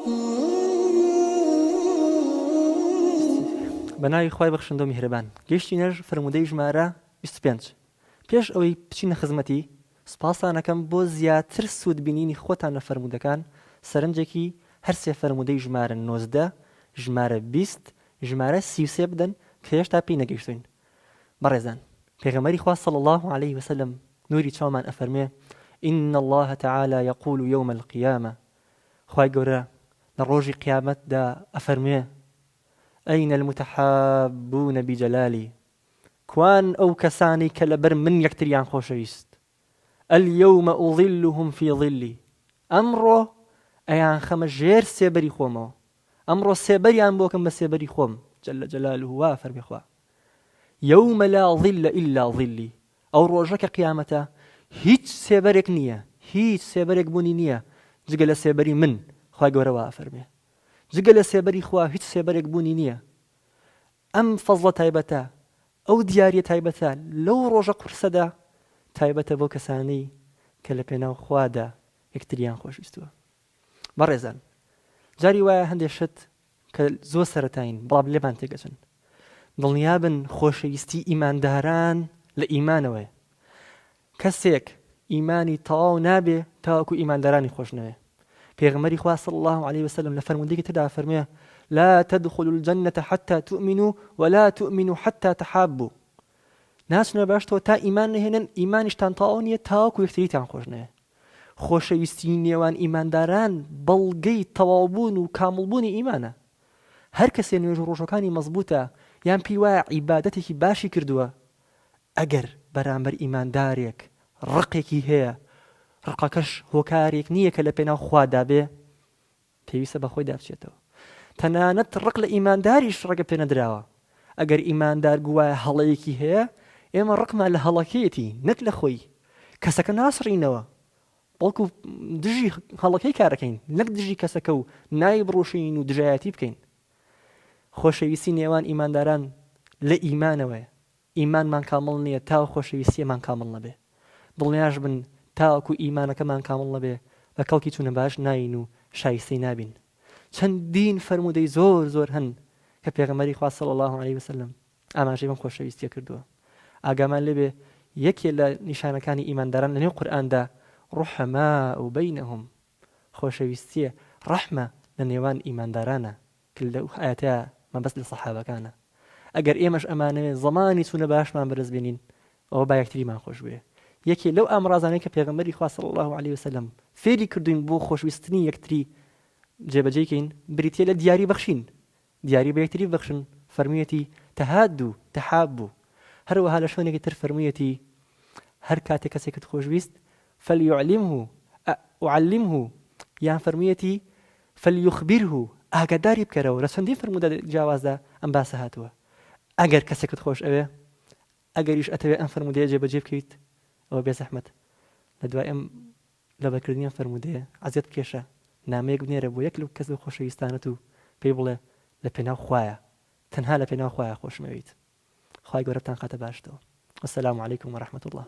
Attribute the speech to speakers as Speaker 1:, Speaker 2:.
Speaker 1: بە ناوی خوای بەخشندە و میهرەبان. گەیشتینە فەرموودەی ژمارە 25. پێش ئەوەی بچینە خزمەتی، سوپاستان ئەکەم بۆ زیاتر سوود بینینی خۆتان لە فەرموودەکان، سەرنجێکی هەر سێ فەرموودەی ژمارە 19، ژمارە 20، ژمارە 33 بدەن کە هێشتا پێی نەگەیشتووین. بەڕێزان، پێغەمبەری خوا صلی اللە علیه وسلم نوری چاومان ئەفەرموێ، ان اللە تعالی یقول یوم القیامە، خوای گەورە لە ڕۆژی قیامەتدا ئەفەرموێ، این المتحابون بجلالی، کوان ئەو کەسانەی کە لەبەر من یەکتریان خۆشەویست، الیوم اظلهم فی ظلی، ئەمڕۆ ئەیانخەمە ژێر سێبەری خۆمەوە، ئەمڕۆ سێبەریان بۆ کەم بە سێبەری خۆم، جل جلاله وا فەرمی خوا، یوم لا ظل الا ظلی، ئەو ڕۆژە کە قیامەتە هیچ سێبەرێک نییە، هیچ سێبەرێک بوونی نییە جگە لە سێبەری من، خوای گەورە وا ئەفەرمێ جگە لە سێبەری خوا هیچ سێبەرێک بوونی نییە. ئەم فەزڵە تایبەتە، ئەو دیاریە تایبەتە لەو ڕۆژە قورسەدا تایبەتە بۆ کەسانەی کە لە پێناو خوادا یەکتریان خۆشویستووە. بەڕێزان جاری وایە هەندێ شت کە زۆر سەرەتایین بەڵام لێمان تێگەچن. دڵنیابن خۆشەویستی ئیمانداران لە ئیمانەوەیە. کەسێک ئیمانی تەواو نابێ تاوەکو ئیماندارانی خۆش نەوێ. پێغەمبەری خوا صلی اللە علیه وسلم لە فەرموودەیەکی تردا فەرموێ لا تدخلوا الجنة حتى تؤمنوا ولا تؤمنوا حتى تحابوا ناچنە بەهەشتەوە تا ئیمان نەهێنن ئیمانیشتان تەواو نییە تاوەکو یەکتریتان خۆش نەوێ. خۆشەویستی نێوان ئیمانداران بەڵگەی تەواوبوون و کامڵبوونی ئیمانە. هەر کەسێ نوێژ و ڕۆژوەکانی مەزبووتە یان پێی وایە عیبادەتێکی باشی کردووە، ئەگەر بەرامبەر ئیماندارێک ڕقێکی هەیە، ڕقەکەش هۆکارێک نییە کە لە پێناو خوادا بێ، پێویستە بە خۆیدا بچێتەوە. تەنانەت ڕق لە ئیمانداریش ڕێگە پێنەدراوە. ئەگەر ئیماندار گوایە هەڵەیەکی هەیە، ئێمە ڕقمان لە هەڵەکەیەتی نەک لە خۆی. کەسەکە ناسڕینەوە، بەڵکو دژی هەڵەکەی کارەکەین نەک دژی کەسەکە و ناوی بڕوشێنین و دژایەتی بکەین. خۆشەویستی نێوان ئیمانداران لە ئیمانەوەیە. ئیمانمان کامڵ نییە تاو خۆشەویستیەمان کامڵ نەبێ. دڵنیاش بن تاوەکو ئیمانەکەمان کامڵ نەبێ بە کەڵکی چوونە بەهەشت نایین و شایستەی نابین. چەندین فەرموودەی زۆر زۆر هەن کە پێغەمبەری خوا صلی اللە علیه وسلم ئاماژەی بەم خۆشەویستیە کردووە. ئاگامان لێبێ یەکێ لە نیشانەکانی ئیمانداران لەنێو قورئاندا رحماء بینهم خۆشەویستیە ڕەحمە لە نێوان ئیماندارانە کە لەو ئایەتەیا مەبەست لە سەحابەکانە. ئەگەر ئێمەش ئەمانەوێ زەمانی چوونە بەهەشتمان بەدەست بێنین ئەوە با یەکتریمان خۆش بوێ. یەکێ لەو ئامڕازانەی کە پێغەمبەری خوا صلی اللە علیە وسلم فێری کردووین بۆ خۆشویستنی یەکتری جێبەجێی کەین بریتیە لە دیاری بەخشین. دیاری بە یەکتری ببەخشن فەرموویەتی تهادوا تحابوا هەروەها لە شوێنێکی تر فەرموویەتی هەر کاتێک کەسێکت خۆشویست فلیعلمه اعلمه یان فەرموویەتی فلیخبره ئاگاداری بکەرەوە لە چەندین فەرموودە جیاوازدا ئەم باسە هاتووە ئەگەر کەسێکت خۆش ئەوێ ئەگەریش ئەتەوێ ئەم فەرموودەیە جێبەجێ بکەیت ئەوە بێزەحمەت لە دوای ئەم لەبەرکردنی ئەم فەرموودەیە عەزیەت بکێشە، نامەیەک بنێرە بۆ یەک لەو کەس لەو خۆشەویستانەت و پێی بڵێ لە پێناو خوایە تەنها لە پێناو خوایە خۆشمەوێیت. خوای گەورە بتانخاتە باشتەوە. والسلام علیکم ورحمة اللە.